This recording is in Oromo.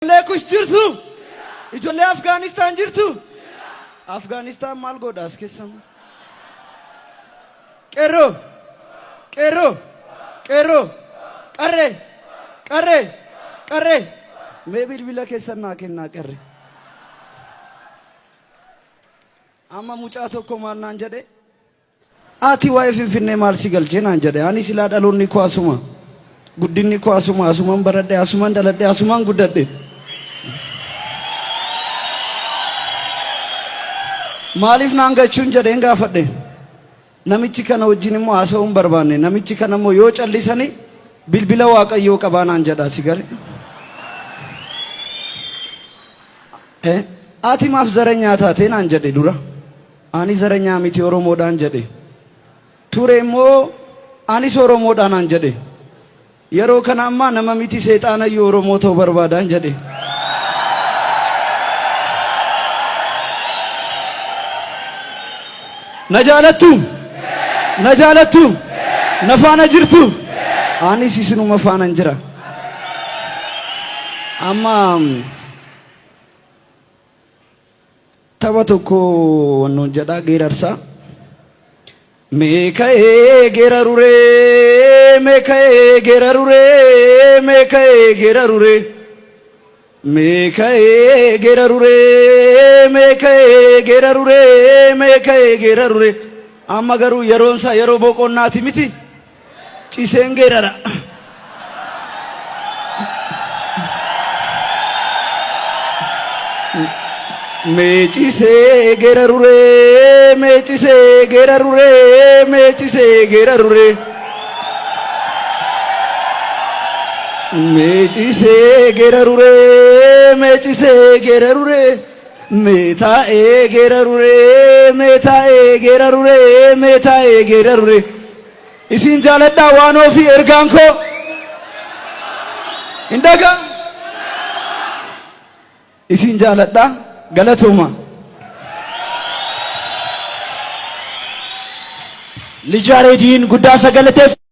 Ijoollee Kush jirtu? Ijoollee Afgaanistaan jirtu? Afgaanistaan maal godha as keessa? Qeerroo! Qeerroo! Qeerroo! Qarree! Qarree! Qarree! Mee bilbila keessan naa kennaa qarree. Amma mucaa tokko maal naan jedhe? Ati waa'ee Finfinnee maal si galche naan jedhe. Ani silaa dhaloonni koo asuma. Guddinni koo asuma. Asuman baradhe, asuman dhaladhe, asuman guddadhe. Maaliif naan gachuun jedheen gaafadhe. Namichi kana wajjin immoo haasa'uu hin barbaanne. Namichi kana immoo yoo callisanii bilbila Waaqayyoo qabaa naan jedha si gale. Ati maaf zaranyaa taate naan jedhe dura. Ani zaranyaa miti Oromoodhaan jedhe. Ture immoo anis Oromoodha naan jedhe. Yeroo kana ammaa nama miti seexaanayyuu Oromoo ta'uu barbaadaan jedhe. Na jaalattu? Na jaalattu? Na faana jirtu? Anis isinuma faanan jira. Amma Tapha tokko wannoon jedhaa geerarsaa. Mee ka'ee geeraruree, mee ka'ee geeraruree, mee ka'ee geeraruree. Mee ka'ee geeraruree, mee ka'ee geeraruree, mee ka'ee geeraruree. Amma garuu yeroon isaa yeroo boqonnaati miti. Ciseen geerara. Mee cisee geeraruree, mee cisee geeraruree, mee cisee geeraruree. Mee cisee geeraruree, mee cisee geeraruree. Mee taa'ee geeraruree, mee taa'ee geeraruree, mee taa'ee geeraruree. Isiin jaaladhaa waan ofii ergaan koo hin dhaga'amu. Isiin jaaladhaa galatooma. Lij Yaareediin guddaa isa galateeffanna.